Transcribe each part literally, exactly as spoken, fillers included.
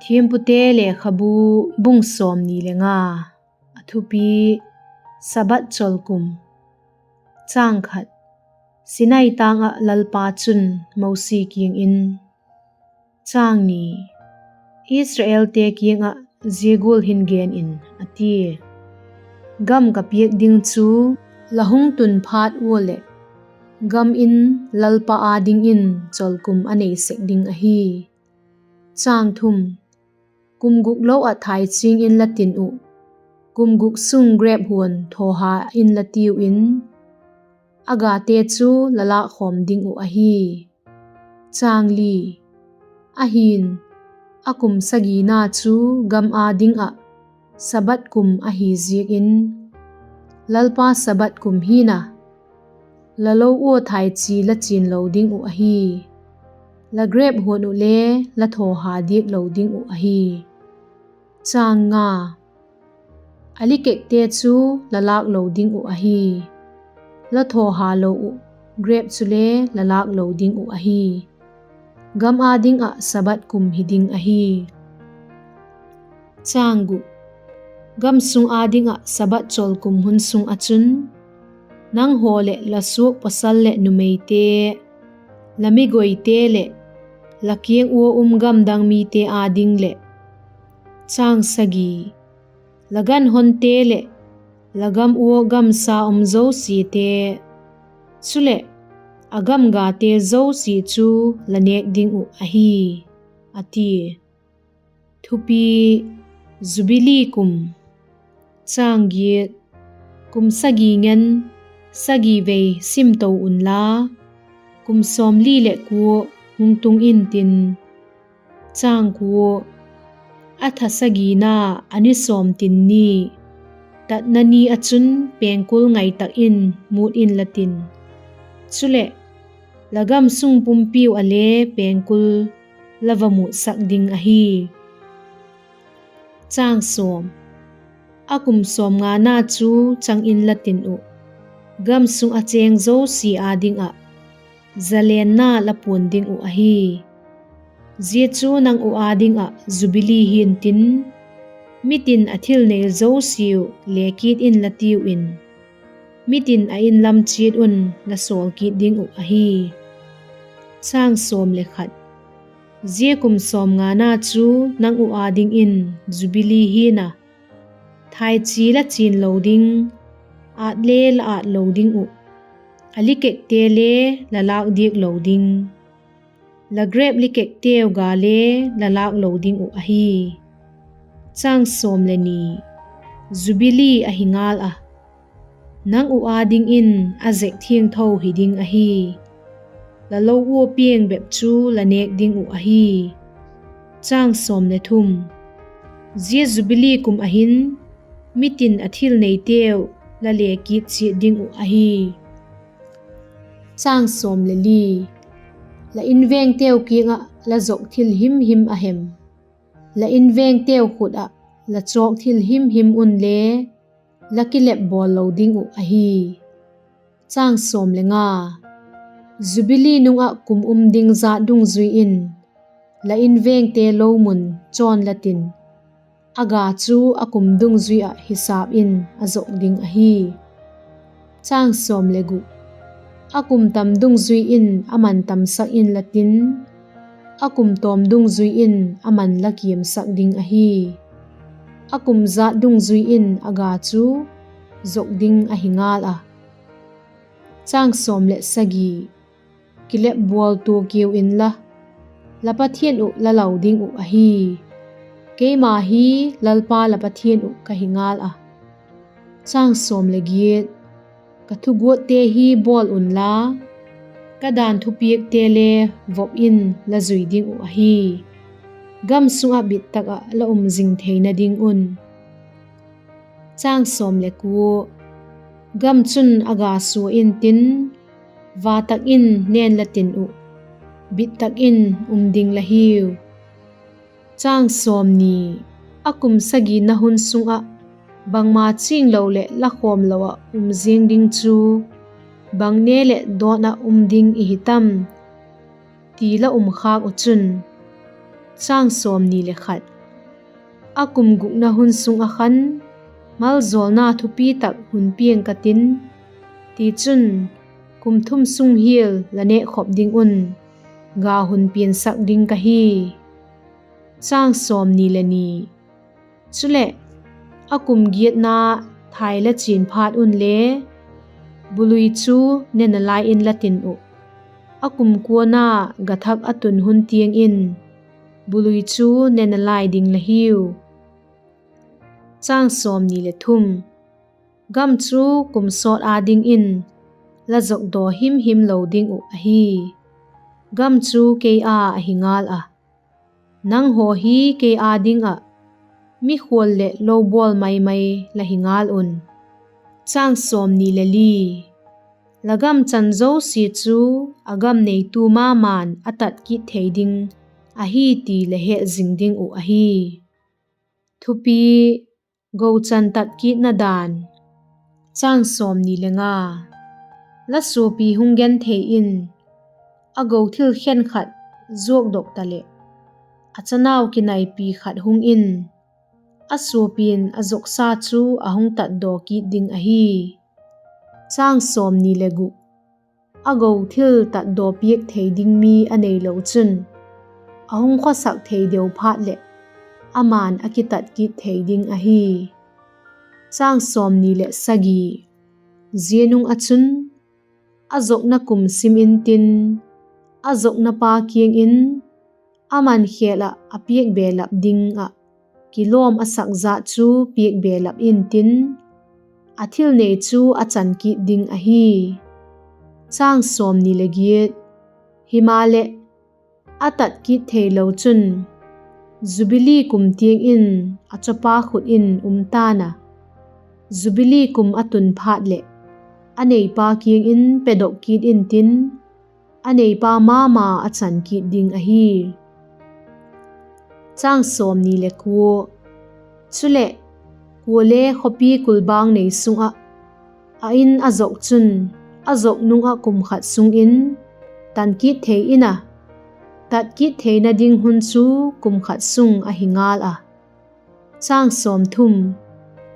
Thiampute Lekhabu, bung sawmni le nga. A thupi: Sabbath chawlkum. Sinai tâng ah Lalpa chun Mosi kiang in, Chang ni, Israelte kiang ah zia gual hin gen in, a tia: Gam ka piak ding chu la hung tun phat ua leh, gam in Lalpa â dingin chawlkum a nei sek ding ahi. Kum guk lo ah thaiching in la tin uh, kum guk sung grep huan thawha in la tiu in, a gate chu la lâkkhawm ding uh ahi. Ahi'n, a kum sagina chu gam â ding ah Sabbath kum ahi ziak in, Lalpa Sabbath kum hi'n a, la lo ua thaichi la chin lo ding uh ahi, la grep huan uh le la thawha diak lo ding uh ahi. A likekte chu la lâk lo ding uh ahi, la thawha lo uh grep chule la lâk lo ding uh ahi. Gam â ding ah Sabbath kum hi ding ahi. Gam sung â ding ah Sabbath chawlkum hun sung ah chun, nanghaw leh la suak pawsal leh numeite, la migoite leh la kiang ua um gam dang mite â ding leh, la ganhonte leh la gam ua gamsa um zosiate, chuleh a gam gate zosia chu la nêk ding uh ahi, a tia. Thupi: Jubili kum. Kum sagi ngen sagi vei sim to unla, kum sawmli leh kua hung tung intin, a tha sagina a ni sawm tin ni, tatna ni ah chun pengkul ngai tak in mût inla tin; chuleh, la gam sung pumpiu ah le pengkul la va mûtsak ding ahi. A kum sawmngana chu chang inla tin uh, gam sung ah chêng zosia â ding ah zalenna la puan ding uh ahi. Zia chu nang uh â ding ah Jubili hi'ntin, mitin a thil nei zosiau le kit inla tiu in, mitin a inlam chiat un la sawl kit ding uh ahi. Zia kum sawmngana chu nang uh â dingin Jubili hi'n a, thaichi la chin lo ding, ât le la ât lo ding uh, a likekte le la lâk diak lo ding, la grep likekteu ga le la lâk lo ding uh ahi. Jubili ahi ngâl a, nang uh â dingin a zek thiangtho hi ding ahi; la lo ua piang bep chu la nêk ding uh ahi. Zia Jubili kum ah hin mitin a thil neiteu la le kit chiat ding uh ahi. La invengteu kiang ah la zuak thil himhim a hem, la invengteu khut ah la chawk thil himhim unle la kilep bawl lo ding uh ahi. Jubili nung ah kum um ding jat dungzui in la invengte lo mun chawn la tin, a ga chu a kum dungzui ah hisâp in a zuak ding ahi. A kum tam dungzui in a man tamsak inla tin, a kum tawm dungzui in a man la kiamsak ding ahi; a kum jat dungzui in a ga chu zuak ding ahi ngâl a. Kilep bawl tua kiu inla, la Pathian uh la lau ding uh ahi; keima hi Lalpa la Pathian uh ka hi ngâl a. Ka thuguatte hi bawl unla, ka dan thupiakte le vop in la zui ding uh ahi, gam sung ah bit tak ah la um zing theina ding un. Gam chun a ga sua intin, va tak in nen la tin uh, bit tak in um ding la hiu. A kum sagina hun sung ah bangma chinglo leh la khawmlo ah um ziang ding chu, bang ne leh dawn ah um ding i hi tam? ti la um khâk uh chun, A kum gukna hun sung ah khan maljawlna thupi tak hun piang ka tin; tichun, kum thum sung hial la nêkkhop ding un ga hun piansak ding ka hi. Chuleh, a kum giatna thai la chian phat unle, bu lui chu ne nalai in la tin uh; a kum kuana ga thak a tun hun tiang in bu lui chu ne nalai ding la hiu. Gam chu kum sawt â dingin la zuakdaw himhim lo ding uh ahi; gam chu kei â ahi ngal a, nanghaw hi kei â ding ah mikhual leh lobawl mai mai la hi ngal un. La gam chan zosia chu a gam neitu ma ma'n a tat kit thei ding ahi ti la het zing ding uh ahi. Thupi: Gochan Tat kitna Dan. La suapi hung genthei in, a go thil khenkhat zuakdok taleh, a chanau kinaipi khat hung in, a suapi'n a zuaksa chu a hung tatdaw kit ding ahi. A go thil tatdaw piak thei ding mi a neilo chun, a hung khawsak thei deu phat leh, ama'n a kitat kit thei ding ahi. Zia nung ah chun, a zuakna kum sim intin, a zuakna pa kiang in, a man khêl ah a piak belap ding ah kilawm a sak zat chu piak belap intin, a thil nei chu a chan kit ding ahi. Himaleh, a tat kit theilo chun, Jubili kum tiang in a chawpa khut in um ta'n a; Jubili kum a tun phat leh, a neipa kiang in pedok kit intin, a neipa ma ma a chan kit ding ahi. Chuleh, kuale khawpi kulbâng nei sung ah a in a zuak chun, a zuak nung ah kum khat sung in tan kit thei in a, tat kit theina ding hun chu kum khat sung ahi ngal a.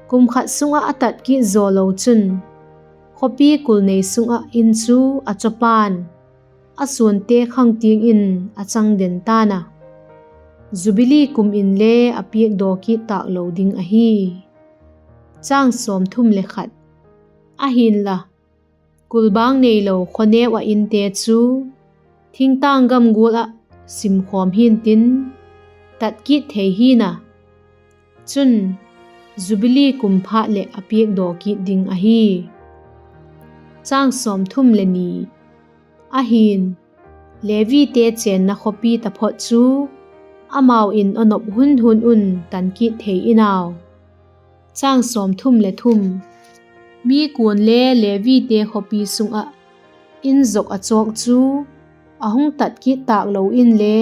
Kum khat sung ah a tat kit zaw lo chun, khawpi kul nei sung ah in chu a chawpa'n a suante khang tiang in a chang den ta'n a; Jubili kum inle a piakdaw kit tâk lo ding ahi. Ahi'nla, kulbâng neilo khawneu ah inte chu, thingtâng gam gual ah simkhawm hi'ntin, tat kit thei hi'n a; chun, Jubili kum phat leh a piakdaw kit ding ahi. Ahi'n, Levite chênna khawpi taphot chu amau in a nop hun hun un tan kit thei in au. Mi kuanle Levite khawpi sung ah in zuak a chawk chu a hung tat kit tâk lo inle,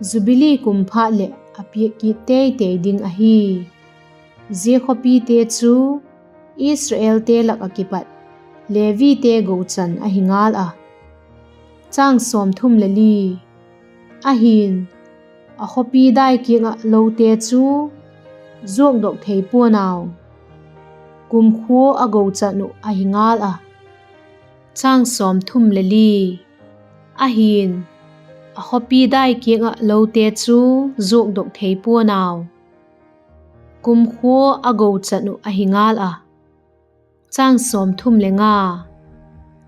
Jubili kum phat leh a piak kit tei tei ding ahi. Zia khawpite chu Israelte lak ah kipat Levite gochan ahi ngal a. Ahi'n, a khawpi dai kiang ah lote chu zuakdok thei pua'n au; kumkhua a gochan uh ahi ngal a. Ahi'n, a khawpi dai kiang ah lote chu zuakdok thei pua'n au; kumkhua a gochan uh ahi ngal a.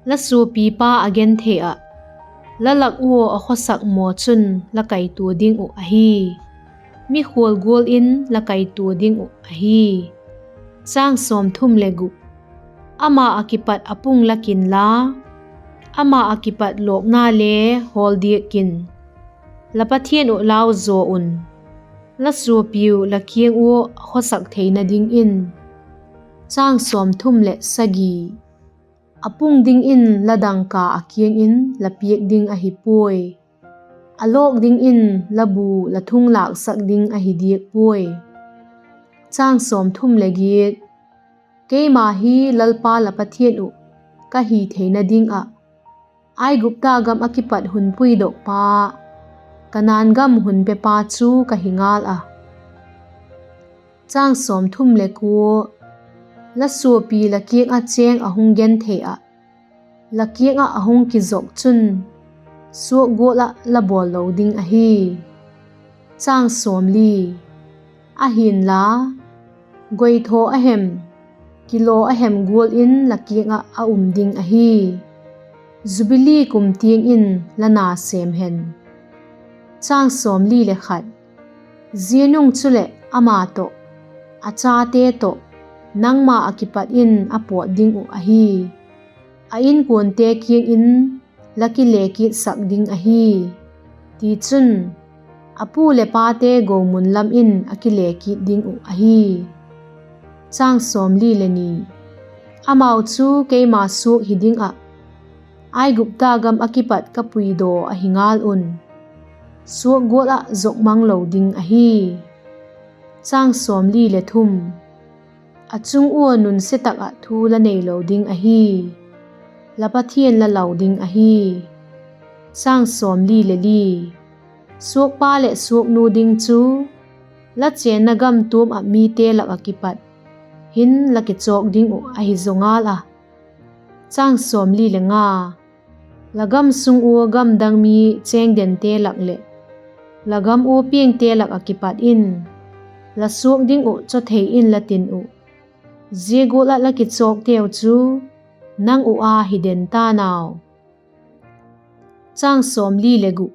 La suapipa a genthei ah, la lak ua a khawsak maw chun la kaitua ding uh ahi; mikhual gual in la kaitua ding uh ahi. Ama ah kipat a pung lak inla, ama ah kipat lawkna le hawl diak kin; la Pathian uh lau zaw un, la suapiu la kiang ua a khawsak theina dingin. A pung dingin la dangka a kiang in la piak ding ahi puai; a lawk dingin la bu la thung lâksak ding ahi diak puai. Keima hi Lalpa la Pathian uh ka hi theina ding ah, Aigupta gam ah kipat hun puidokpa, Kanaan gam hun pepa chu ka hi ngal a. Chang sawmthum le kua, la suapi la kiang ah chêng a hung genthei ah, la kiang ah a hung kizok chun, suak gual ah la bawl lo ding ahi. Chang sawmli, ahi'nla, goithaw a hem, kilaw a hem gual in la kiang ah a um ding ahi. Jubili kum tiang in la na sêm hen. Chang sawmli le khat, zia nung chuleh ama tawh, a chate tawh, nangma ah kipat in a pawt ding uh ahi. A inkuante kiang in la kile kitsak ding ahi. Tichun, a pu leh pate gomun lam in a kile kit ding uh ahi. Chang sawmli le ni, amau chu keima suak hi ding ah, Aigupta gam ah kipat ka puidaw ahi ngal un, suak gual ah zok mang lo ding ahi. Chang sawmli le thum, a chung ua nunsia tak ah thu la neilo ding ahi, la Pathian la lau ding ahi. Chang sawmli le li, suakpa leh suaknu ding chu la chênna gam tuam ah mite lak ah kipat hin la kichawk ding uh ahi zaw ngal a. Chang sawmli le nga, la gam sung ua gamdang mi chêngdente lak leh la gam ua piangte lak ah kipat in, la suak ding uh chawthei in la tin uh, zia gual ah la kichawkteu chu nang uh â hi den ta'n au. Chang sawmli le gup,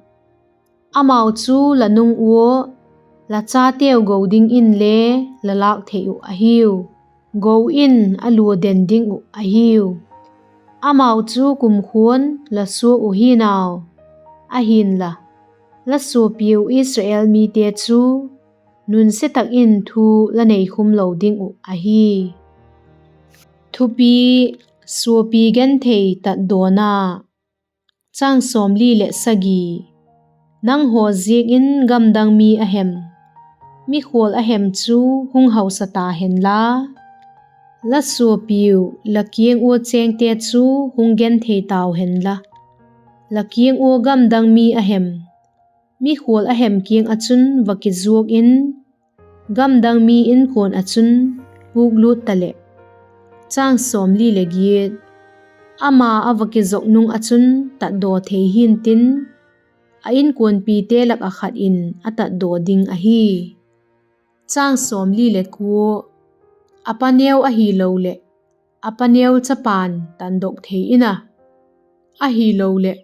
amau chu la nung ua la chateu go dingin le la lâk thei uh ahiu, go in a lua den ding uh ahiu. Amau chu kumkhua'n la suak uh hi'n au; ahi'nla, la suapiu Israel mite chu nunsia tak in thu la neikhum lo ding uh ahi. Thupi: Suapi genthei tatdawna. Chang sawmli leh sagi, nanghaw ziakin gamdang mi a hem, mikhual a hem chu hung hausa ta henla, la suapiu la kiang ua chêngte chu hung genthei tau henla, la kiang ua gamdang mi a hem, mikhual a hem kiang ah chun va kizuak in, gamdang mi inkuan ah chun pûklût taleh, chang sawmli leh giat, ama a va kizok nung ah chun tatdaw thei hi'ntin, a inkuanpite lak ah khat in a tatdaw ding ahi. Chang sawmli leh kua, a paneu ahiloleh a paneu chapa'n tandok thei in a, ahiloleh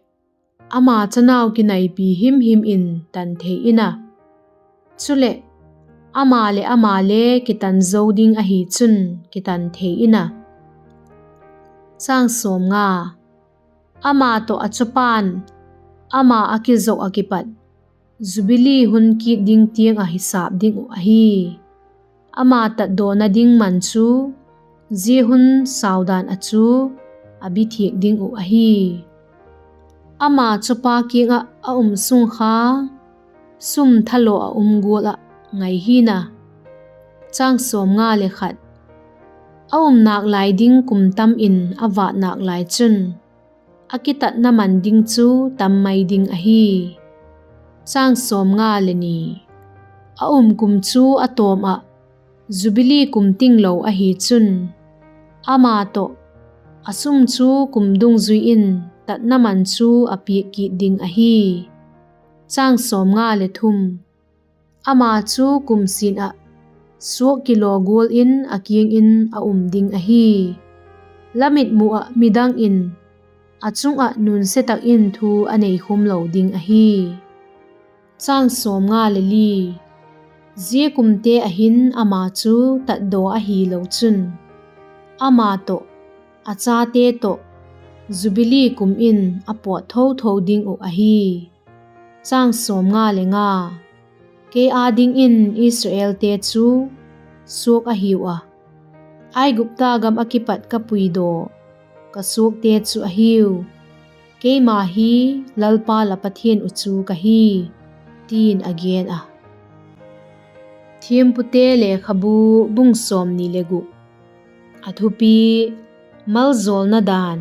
ama chanau kinaipi himhim in tan thei in a, chuleh, ama leh ama le kitan zo ding ahi chun kitan thei in a. Chang sawmnga, ama tawh a chapa'n ama a kizok ah kipat Jubili hun kit ding tiang ah hisâp ding uh ahi. Ama tatdawna ding man chu zia hun saudan ah chu a bithiak ding uh ahi. Ama chapa kiang ah a um sung kha sum thalaw ah um gual ah ngai hi'n a. Chang sawmnga leh khat, a um nâk lai ding kum tam in a vât nâk lai chun, a kitatna man ding chu tam mai ding ahi. Chang sawmnga leh ni, a um kum chu a tawm ah Jubili kum tinglo ahi chun, ama tawh a sum chu kum dungzui in tatna man chu a piak kit ding ahi. Chang sawmnga leh thum, ama chu kum sin ah suak kilaw gual in a kiang in a um ding ahi. La mitmu ah midang in a chung ah nunsia tak in thu a neikhum lo ding ahi. Chang sawmnga leh li, zia kumte ah hin ama chu tatdaw ahilo chun, ama tawh, a chate tawh, Jubili kum in a pawt tho tho ding uh ahi. Chang sawmnga leh nga, kei â dingin Israelte chu suak ahiu a, Aigupta gam ah kipat ka puidaw ka suakte chu ahiu; keima hi Lalpa la Pathian uh chu ka hi, ti'n a gen a. Thiampute Lekhabu, bung sawmni leh guk. A thupi: Maljawlna dan.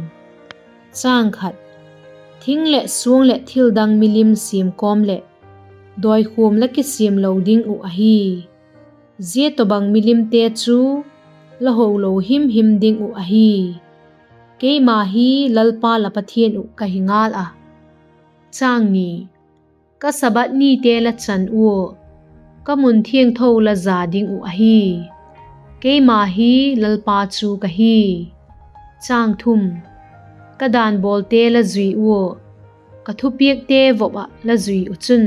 Chang khat, thing leh suang leh thildang milim siam kawm leh dawikhuam la kisiam lo ding uh ahi. Zia tawhbang milimte chu la ho lo him him ding uh ahi. Keima hi Lalpa la Pathian uh ka hi ngal a. Ka Sabbath nite la chan ua, ka mun thiangtho la ja ding uh ahi. Keima hi Lalpa chu ka hi. Ka dan bawlte la zui ua, ka thupiakte vop ah la zui uh chun,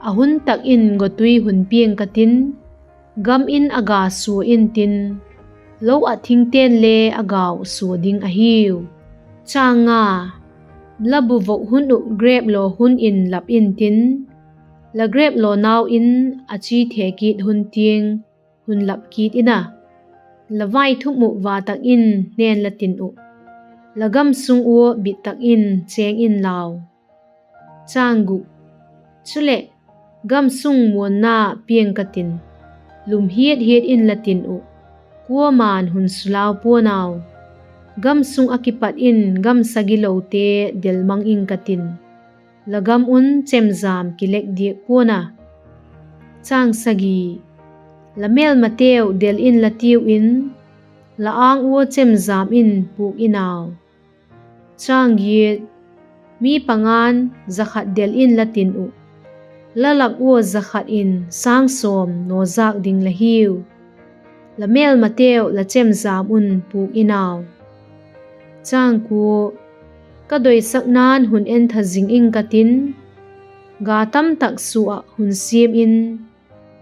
a hun tak in gotui hun piang ka tin, gam in a ga sua intin, lo ah thingte'n le a gau sua ding ahiu. La bu vok hun uh grep law hun in lap intin, la grep law nau in a chi the kit hun tiang hun lap kit in a, la vaithum uh va tak in hnen la tin uh, la gam sung ua bit tak in chêng in lau. Chuleh, gam sung muanna piang ka tin, lum hiat hiat in la tin uh, kuama'n hun sulau pua'n au. Gam sung ah kipat in gam sagilote del mang ing ka tin, la gam un chemjam kilek diak pua'n a. La mêlmateu del in la tiu in, la âng ua chemjam in pûk in au. Mi panga'n za khat del in la tin uh, la lak ua za khat in sâng sawm nawjâk ding la hiu; la mêlmateu la chemjam un pûk in au. Ka doisakna'n hun entha zing ing ka tin, ga tamtak sua ah hun siam in,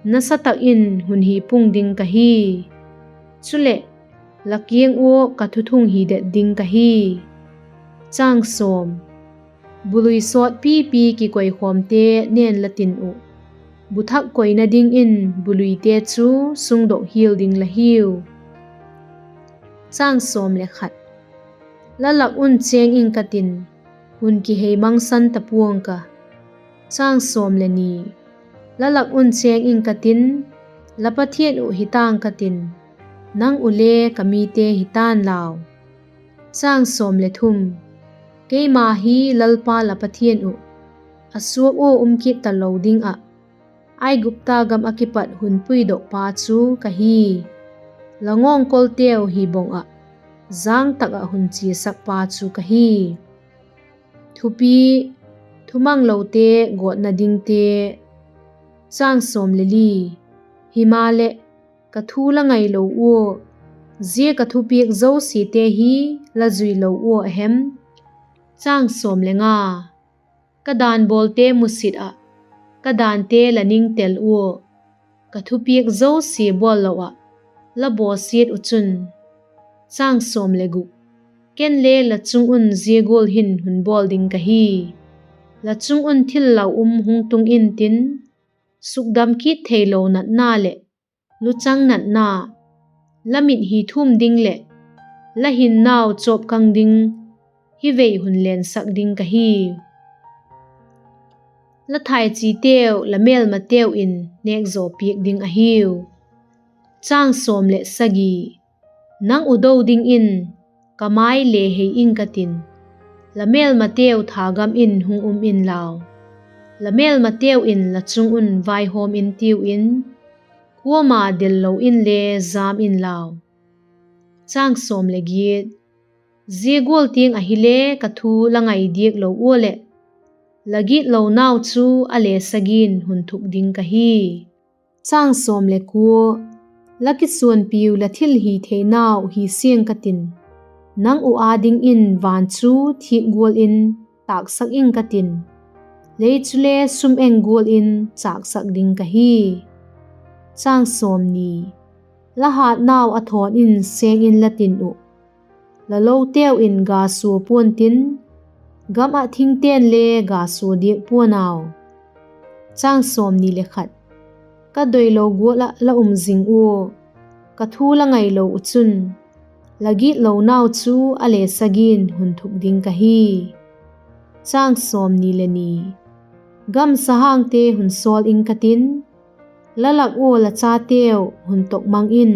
nasa tak in hun hi pung ding ka hi; chuleh, la kiang ua ka thuthung hi det ding ka hi. Bului sawtpipi kikoikhawmte nen la tin uh, bu thak koina dingin buluite chu sungdok hial ding la hiu. La lak un chêng ing ka tin, hun kihei mangsan ta pua'ng ka. La lak un chêng ing ka tin, la Pathian uh hi ta'ng ka tin, nang uh le ka mite hi ta'n lau. Keima hi Lalpa la Pathian uh, a suak ua um kit talo ding ah, Aigupta gam ah kipat hun puidokpa chu ka hi; la ngawngkolteu hi bong ah, jâng tak ah hun chiasakpa chu ka hi. Thupi, thumanglote gawtna dingte. Himaleh, ka thu la ngailo ua, zia ka thupiak zosiate hi la zui lo ua a hem? Ka dan bawlte musit ah, ka dante la ningtel ua, ka thupiak zosia bawl lo ah, la bawsiat uh chun, ken le la chung un zia gual hin hun bawl ding ka hi: La chung un thil lau um hung tung intin, sukdam kit theilo natna leh luchang natna, la mit hi thum ding leh la hinnau chawpkang ding, hivei hun lensak ding ka hi. La thaichiteu la mêlmateu in nêkzaw piak ding ahiu. Nang uh do dingin ka mai le hei ing ka tin, la mêlmateu thagam in hung um in lau; la mêlmateu in la chung un vaihawm intiu in, kuama del lo inle jam in lau. Zia gual tiang ahile ka thu la ngai diak lo ua leh, la gitlonau chu a le sagi'n hun thuk ding ka hi. La kisuanpiu la thil hi theinau hi siang ka tin, nang uh â dingin van chu thîk gual in tâksak ing ka tin, lei chule sum-eng gual in châksak ding ka hi. La hâtnau a thawn in sêng in la tin uh, la loteu in ga sua pua'ntin, gam ah thingte'n le ga sua diak pua'n au. Ka doilo gual ah la um zing ua, ka thu la ngailo uh chun, la gitlonau chu a le sagi'n hun thuk ding ka hi. Gam sahangte hun sawl ing ka tin, la lak ua la chateu hun tok mang in;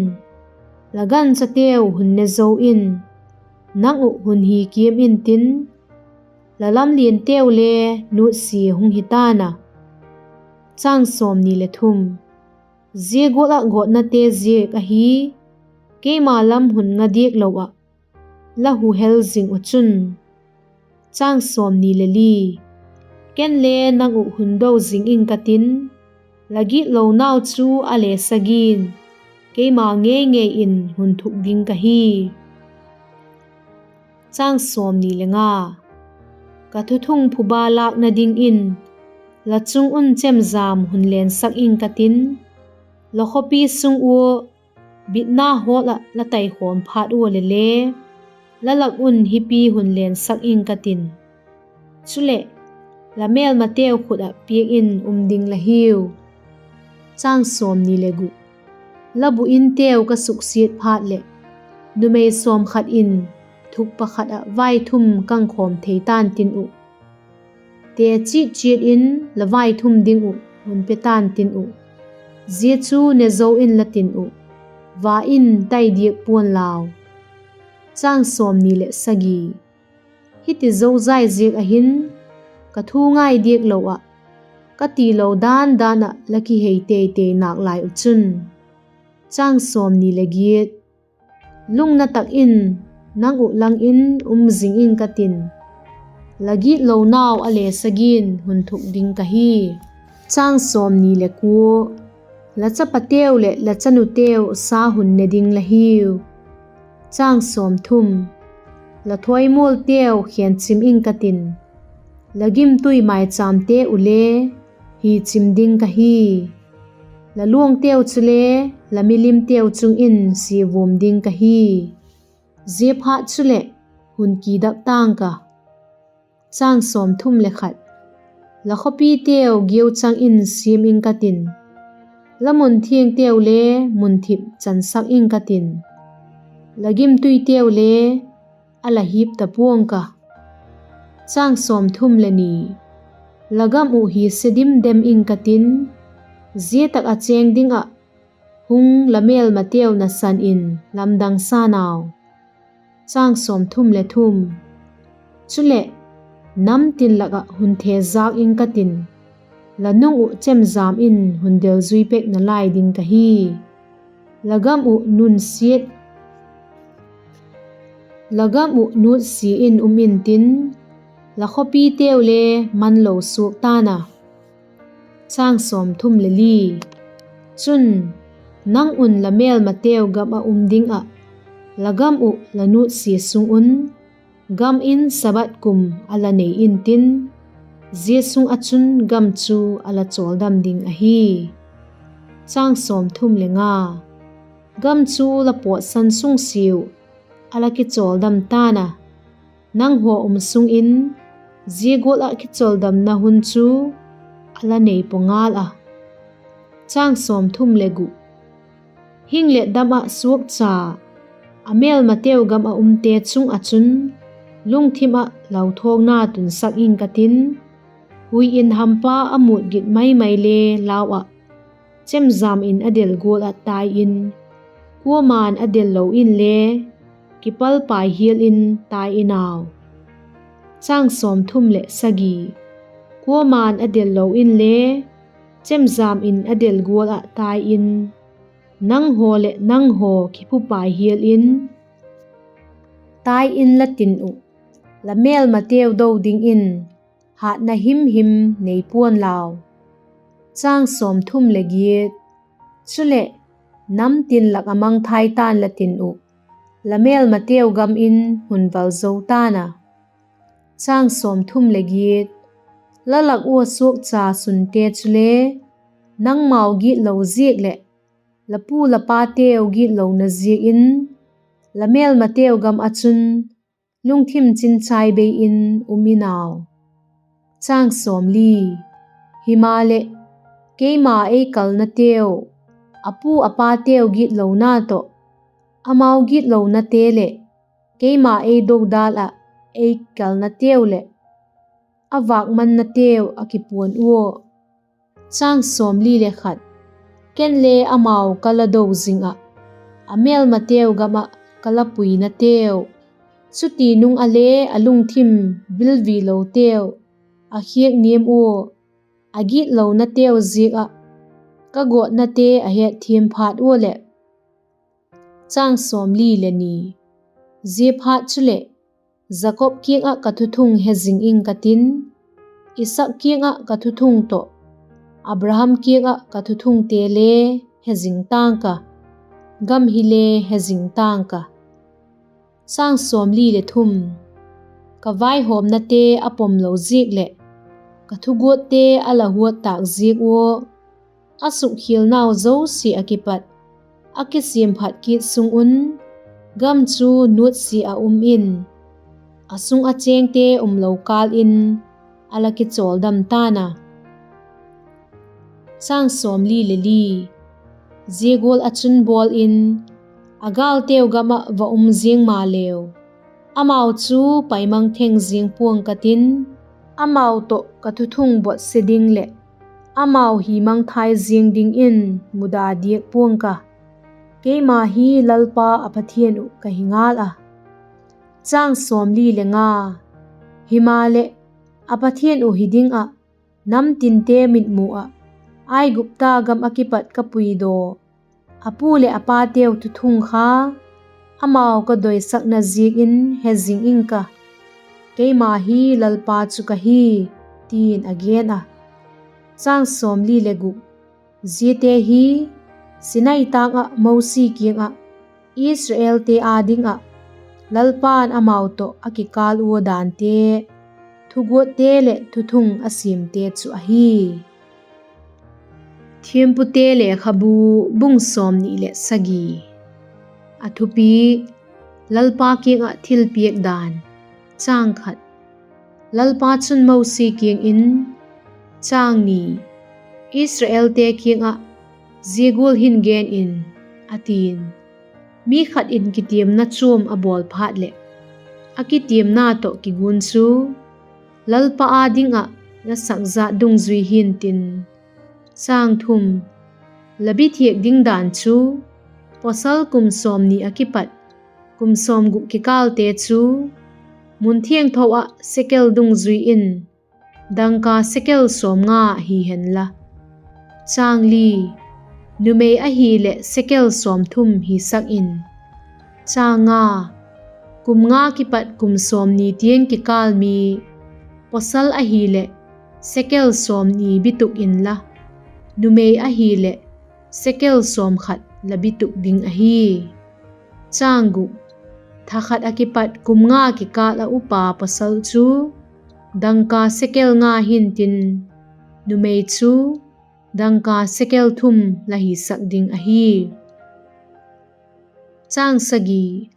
la ganchateu hun ne zo in, nang uh hun hi kiam intin, la lamlianteu le nutsia hung hi ta'n a. Chang sawmni le thum. Zia gual ah gawtnate ziak ahi, keima lam hun nga diak lo ah la hu hel zing uh chun. Chang sawmni le li. Ken le nang uh hun do zing ing ka tin, la gitlonau chu a le sagi'n keima ngei ngei in hun thuk ding ka hi. Chang sawmni le nga. Ka thuthung phuba lâkna dingin la chung un chemjam hun lensak ing ka tin, la khawpi sung ua bitna hawl ah la taikhawm phat ua leh le, la lak un hipi hun lensak ing ka tin, chuleh, la mêlmateu khut ah piak in um ding la hiu. Chang sawmni le gu. La bu inteu ka suksiat phat leh, numei sawmkhat in thuk pakhat ah vaithum kangkhawm thei ta'n tin uh. Te chiat chiat in la vaithum ding uh hun pe ta'n tin uh; zia chu ne zo in la tin uh, va in tai diak pua'n lau. Chang sawmni leh sagi. Hiti zozai ziak ah hin, ka thu ngai diak lo ah, ka tilo dan dan ah la kihei tei tei nâk lai uh chun. Chang sawmni le giat. Lungna tak in nang uh lang in um zing ing ka tin, la gitlonau a le sagi'n hun thuk ding ka hi. Chang sawmni le kua. La chapateu leh la chanuteu sa hun ne ding la hiu. Chang sawmthum. La thawimualteu khenchim ing ka tin, la gimtui maichâmte uh le hi chim ding ka hi. La luangteu chule la milimteu chung in siavuam ding ka hi. Ziaphat chuleh, hun kidak ta'ng ka. Chang sawmthum le khat. La khawpiteu giau chang in siam ing ka tin, la mun thiangteu le mun thip chansak ing ka tin, la gimtuiteu le a la hip ta pua'ng ka. Chang sawmthum le ni. La gam uh hi se dim dem ing ka tin, zia tak ah chêng ding ah hung la mêlmateu nasan in lamdang sa'n au. Chang sawmthum le thum. Chuleh, nam tin lak ah hun thezâk ing ka tin, la nung uh chemjam in hun delzui pek nalai ding ka hi. La gam uh nunsiat, la gam uh nutsia in um intin, la khawpiteu le manlo suak ta'n a. Chang sawmthum le li. Chun, nang un la mêlmateu gam ah um ding ah, la gam uh la nutsia sung un, gam in Sabbath kum a la nei intin, zia sung ah chun gam chu a la chawldam ding ahi. Chang sawmthum le nga. Gam chu la pawtsan sungsiau a la kichawldam ta'n a, nanghaw um sung in zia gual ah kichawldamna hun chu a la nei pua ngal a. Chang sawmthum le gu. Hing leh dam ah suakcha, a mêlmateu gam ah umte chung ah chun, lungthim ah lauthawkna tunsak ing ka tin, hui in hampa a mût git mai mai le lau ah, chemjam in a del gual ah tai in, kuama'n a del lo inle, kipalpai hial in tai in au. Chang sawmthum leh sagi. Kuama'n a del lo inle, chemjam in a del gual ah tai in, nanghaw leh nanghaw kiphupai hial in tai in la tin uh, la mêlmateu do dingin hâtna himhim nei pua'n lau. Chang sawmthum leh giat. Chuleh, nam tin lak ah mangthai ta'n la tin uh, la mêlmateu gam in hun valzo ta'n a. Chang sawmthum leh giat. La lak ua suakcha sunte chule, nangmau gitlo ziak leh la pu la pateu gitlona ziak in, la mêlmateu gam ah chun lungthim chinchai bei in um in au. Chang sawmli. Himaleh, keima ei kalnateu, a pu a pateu gitlona tawh, amau gitlonate leh keima ei dodal ah ei kalnateu leh a vâkmannateu a kipuan ua. Chang sawmli le khat. Ken le amau ka la do zing ah, a mêlmateu gam ah ka la puinateu, chuti nung ah le a lungthim vilviloteu a khiak niam ua, a gitlonateu ziak ah ka gawtnate a hetthiam phat ua leh. Chang sawmli le ni. Ziaphat chuleh, Jakob kiang ah ka thuthung he zing ing ka tin, Isaak kiang ah ka thuthung tawh, Abraham kiang ah ka thuthungte le he zing ta'ng ka, gam hile he zing ta'ng ka. Chang sawmli le thum. Ka vaihawmnate a pom lo ziak leh, ka thuguatte a la huat tâk ziak ua, a sukkhialnau zosia ah kipat, a kisiamphat kit sung un, gam chu nuatsia ah um in, a sung ah chêngte umlo kâl in, a la kichawldam ta'n a. Chang sawmli le li. Zia gual ah chun bawl in, a gâlteu gam ah va um ziang maleu, amau chu paimang theng ziang pua'ng ka tin, amau tawh ka thuthung botse ding leh amau hi mangthai ziang dingin muda diak pua'ng ka. Keima hi Lalpa a Pathian uh ka hi ngal a. Chang sawmli le nga. Himaleh, a Pathian uh hi ding ah, nam tinte mitmu ah, Aigupta gam ah kipat ka puidaw, a pu leh a pateu thuthung kha, amau ka doisakna ziakin he zing ing ka. Keima hi Lalpa chu ka hi, ti'n a gen a. Chang sawmli le guk. Ziate hi Sinai tâng ah Mosi kiang ah Israelte â ding ah Lalpa'n amau tawh a kikâl ua dante, thuguatte leh thuthung a siamte chu ahi. Thiampute lekhabu, bung sawmni leh sagi. A thupi: Lalpa kiang ah thilpiak dan. Chang khat. Lalpa chun Mosi kiang in, Chang ni. Israelte kiang ah zia gual hin gen in, a ti'n: Mi khat in kitiamna chuam a bawl phat leh, a kitiamna tawh kigun chu Lalpa â ding ah la sakzat dungzui hi'ntin. Chang thum. La bithiak ding dan chu, pawsal kum sawmni ah kipat kum sawmguk kikâlte chu, mun thiangtho ah sekel dungzui in dangka sekel sawmnga hi henla. Chang li. Numei ahileh sekel sawmthum hisak in. Chang nga. Kum nga kipat kum sawmni tiang kikâl mi, pawsal ahileh sekel sawmni bituk inla, numei ahileh sekel sawmkhat la bituk ding ahi. Chang guk. Tha khat ah kipat kum nga kikâl ah upa pawsal chu dangka sekel nga hi'ntin, numei chu dangka sekel thum la hisak ding ahi. Chang sagi.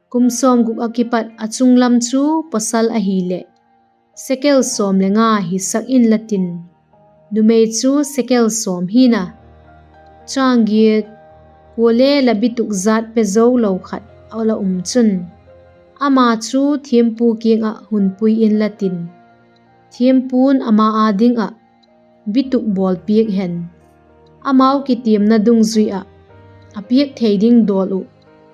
Kum sawmguk ah kipat a chung lam chu pawsal ahileh sekel sawm le nga hisak inla tin, numei chu sekel sawm hi'n a. Chang giat. Kuale la bituk zat pe zo lo khat a la um chun, ama chu thiampu kiang ah hun pui inla tin, thiampu'n ama â ding ah bituk bawl piak hen. Amau kitiamna dungzui ah a piak thei ding dawl uh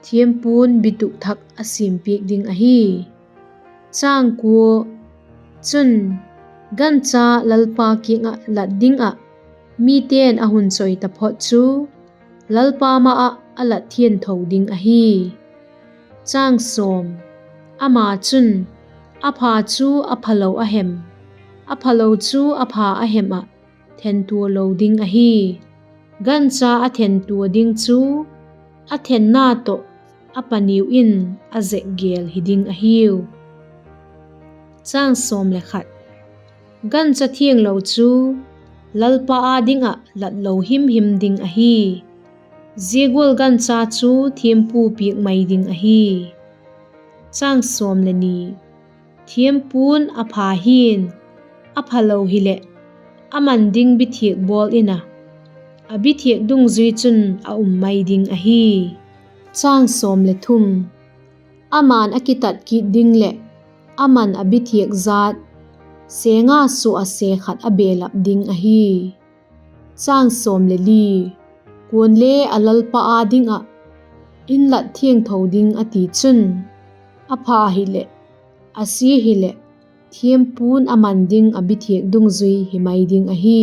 thiampu'n bituk thak a siam piak ding ahi. Chang kua. Chun, gancha Lalpa kiang ah lat ding ah mite'n a hun choi taphot chu, Lalpa ma ah a lat thiangtho ding ahi. Chang sawm. Ama chun a pha chu a phalo a hem, a phalo chu a pha a hem ah thentua lo ding ahi. Gancha a thentua ding chu a thenna tawh a paniu in a zek gêl hi ding ahiu. Chang sawm le khat. Gancha thianglo chu Lalpa â ding ah lat lo himhim ding ahi. Zia gual gancha chu thiampu piak mai ding ahi. Chang sawm le ni. Thiampu'n a pha hi'n, a phalo hileh, a man ding bithiak bawl in a, a bithiak dungzui chun a um mai ding ahi. Chang sawm le thum. Ama'n a kitat kit ding leh, ama'n a bithiak zat, se nga sua a se khat a belap ding ahi. Chang sawm le li. Kuale a lalpa â ding ah, In lat thiangtho ding, a ti chun, a pha hileh, a sia hileh, thiampu'n a man ding a bithiak dungzui hi mai ding ahi.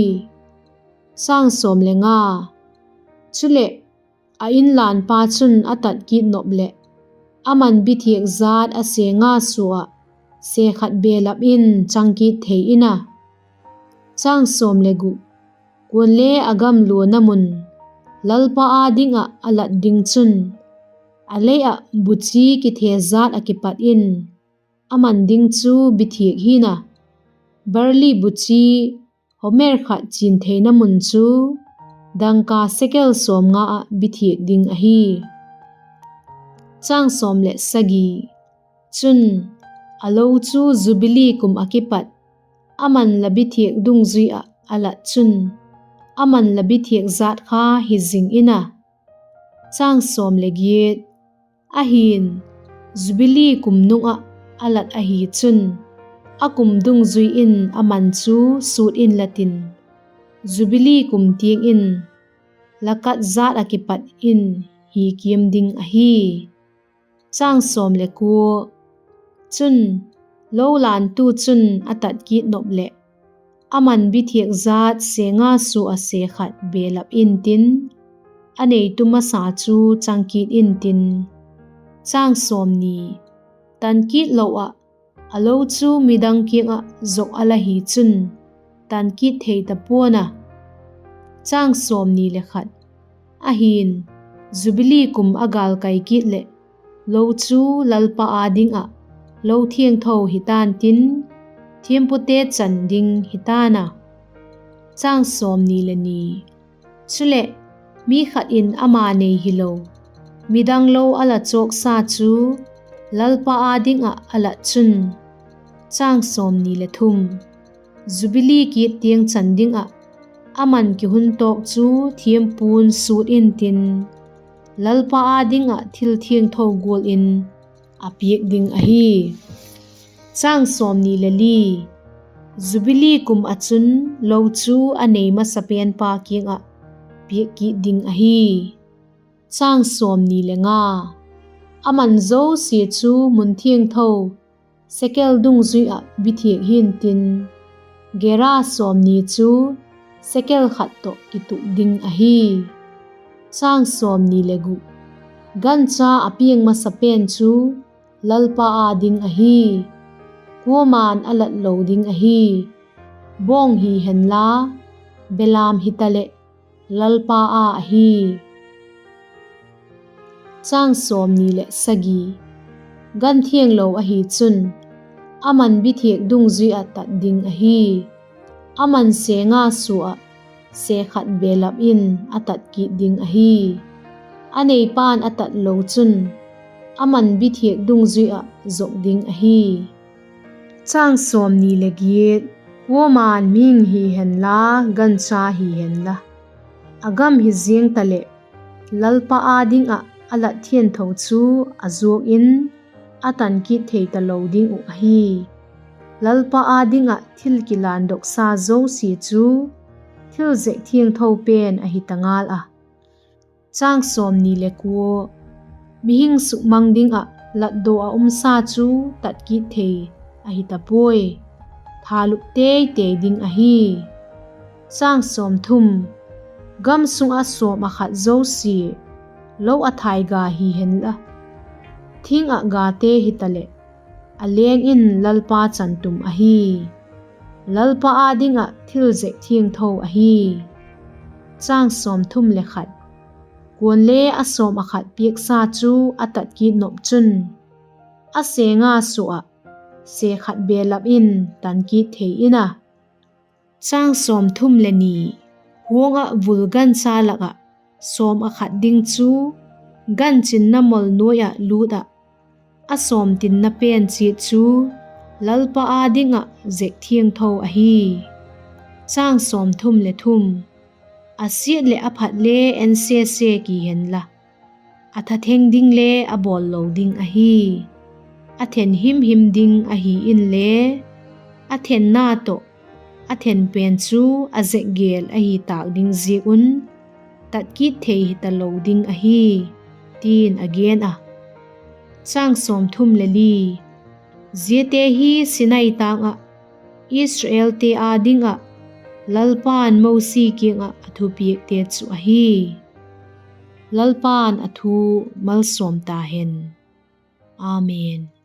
Chuleh, a inlânpa chun a tat kit nop leh, a man bithiak jat a se nga sua ah se khat belap in chang kit thei in a. Kuale a gam luana mun, Lalpa â ding ah a lat ding chun, a lei ah buchi kithe jat ah kipat in a man ding chu bithiak hi'n a, barli buchi homer khat chin theina mun chu dangka sekel sawmnga ah bithiak ding ahi. Chun, a lo chu Jubili kum ah kipat a man la bithiak dungzui ah a lat chun, a man la bithiak jat kha hi zing in a. Ahi'n, Jubili kum nung ah a lat ahi chun, a kum dungzui in a man chu sut inla tin, Jubili kum tiang in la kat jat ah kipat in hi kiam ding ahi. Chun, lo lântu chun a tat kit nop leh, a man bithiak jat se nga sua ah se khat belap intin, a neitu masa chu chang kit intin. Tan kit lo ah, a lo chu midang kiang ah zuak a la hi chun, tan kit thei ta pua'n a. Ahi'n, Jubili kum a gâlkai kit leh, lo chu Lalpa â ding ah lo thiangtho hi ta'n tin, thiampute chan ding hi ta'n a. Chuleh, mi khat in ama nei hilo, midang lo a la chawksa chu Lalpa â ding ah a lat chun, Jubili kit tiang chan ding ah a man kihun tawk chu thiampu'n sut intin, Lalpa â ding ah thil thiangtho gual in a piak ding ahi. Jubili kum ah chun lo chu a nei masapenpa kiang ah piak kit ding ahi. A man zosia chu mun thiangtho sekel dungzui ah bithiak hi'ntin, gera sawmni chu sekel khat tawh kituk ding ahi. Gancha a piang masapen chu Lalpa â ding ahi; kuama'n a lat lo ding ahi, bawng hi henla, belam hitaleh, Lalpa â ahi. Gan thianglo ahi chun, a man bithiak dungzui ah tat ding ahi; a man se nga sua ah se khat belap in a tat kit ding ahi. A neipa'n a tat lo chun, a man bithiak dungzui ah zuak ding ahi. Kuama'n mihing hi henla, gancha hi henla, a gam hi ziang taleh, Lalpa â ding ah a lat thiangtho chu a zuak in, a tan kit thei talo ding uh ahi. Lalpa â ding ah thil kilândoksa zosia chu thil zek thiangtho pen ahi ta ngal a. Mihing sukmang ding ah latdaw ah umsa chu tat kit thei ahi ta puai; thalup tei tei ding ahi. Gam sung ah sawm ah khat zosia, lo a thai ga hi henla, thing ah gate hitaleh, a leng in Lalpa chantum ahi; Lalpa â ding ah thil zek thiangtho ahi. Kuale a sawm ah khat piaksa chu a tat kit nop chun, a se nga sua ah se khat belap in tan kit thei in a. Kuang ah vul gancha lak ah sawm ah khat ding chu ganchinna mol nuai ah lût ah, a sawmtinna pen chiat chu Lalpa â ding ah zek thiangtho ahi. A siat leh a phat le en sese ki henla, a thatheng ding le a bawl lo ding ahi. A then himhim ding ahi inle, a thenna tawh a then pen chu a zek gêl ahi tâk ding ziak un, tat kit thei hi talo ding ahi, ti'n a gen a. Ziate hi Sinai tâng ah Israelte â ding ah Lalpa'n Mosi kiang ah a thupiakte chu ahi. Lalpa'n a thu malsawm ta hen. Amen.